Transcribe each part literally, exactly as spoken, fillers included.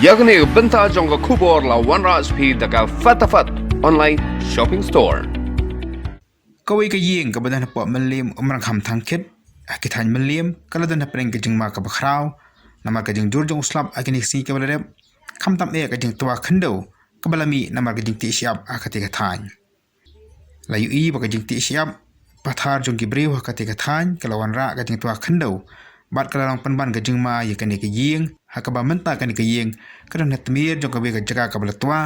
Ïa kane ka bynta jong ka khubor la wanrah sha phi da ka Fatafat Online Shopping Store. Kawei ka ïing kaba don hapoh Mylliem Umrangkham Thangkhit, ha ki thaiñ Mylliem, ka la don hapdeng ka jingma kaba khraw namar ka jingjur jong u slap ha kine ki sngi kaba la dep, khamtam eh ka jingtwa khyndew kaba la mih namar ka jingtih shyiap ha katei ka thaiñ. La ïohi ba ka jingtih shyiap pathar jong ki briew ha katei ka thaiñ ka la wanrah ka jingtwa khyndew bad ka la long pynban ka jingma ïa kane ka ïing, ha kaba mynta kane ka ïing ka don ha tmier jong kawei ka jaka kaba la twa,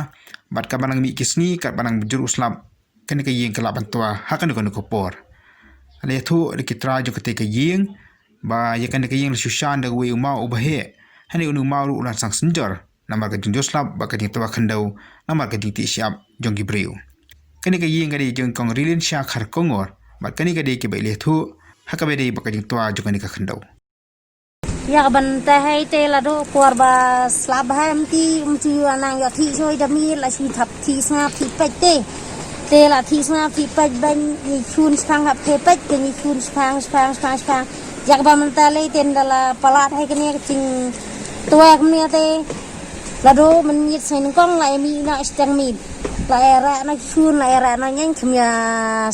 bad kaba nang mih ki sngi katba nang jur u slap kane ka ïing ka lah ban twa ha kano kano ka por. La ïathuh da ki trai jong katei ka ïing ba ïa kane ka ïing la shu shan da uwei u maw uba heh, hynrei une u maw ruh u la sdang synjor namar ka jingjur slap bad ka jingtwa khyndew namar ka jingtih shyiap jong ki briew. Kane ka ïing ka dei jong i Kong Rilin Shah Kharkongor, bad kane ka dei kaba i la ïathuh ha kaba dei bad ka jingtwa jong kane ka khyndew. Ïa ka ban teh hei te la duh por ba slap ba hem ti um ju nang ïoh thih soi da miet, la shu thap thih sngap thih peit te. Te la thih sngap thih peit ban ngi chun shpang hap he peit ke ngi chun shpang shpang shpang shpang. Ïa ka ba mynta lei ten da la palat hei kane ka jingtwa kane te. La duh mynmiet sai nyngkong la ïa mih na shteng miet. La ïa rah na chun, la ïa rah na nyeng kham ïa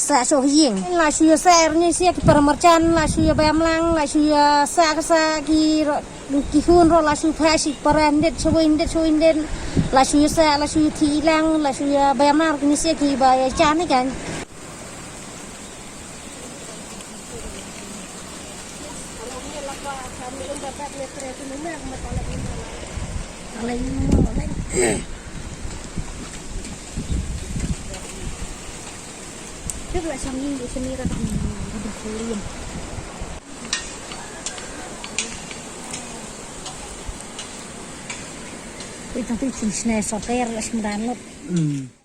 sah shuh ïing. La shu ïa sah er ngi sia ki para marjan, la shu ïa bam lang, la shu ïa sah ka sah ki ro-, ki hun ro la shu pha shi para ndet shawei ndet shawei ndet. La shu ïa sah, la shu ïa thi lang, la shu ïa bam lang ki sia ki ba ïa jan ni kan. Ito tu chin sne soter la smedan lut. Hmm.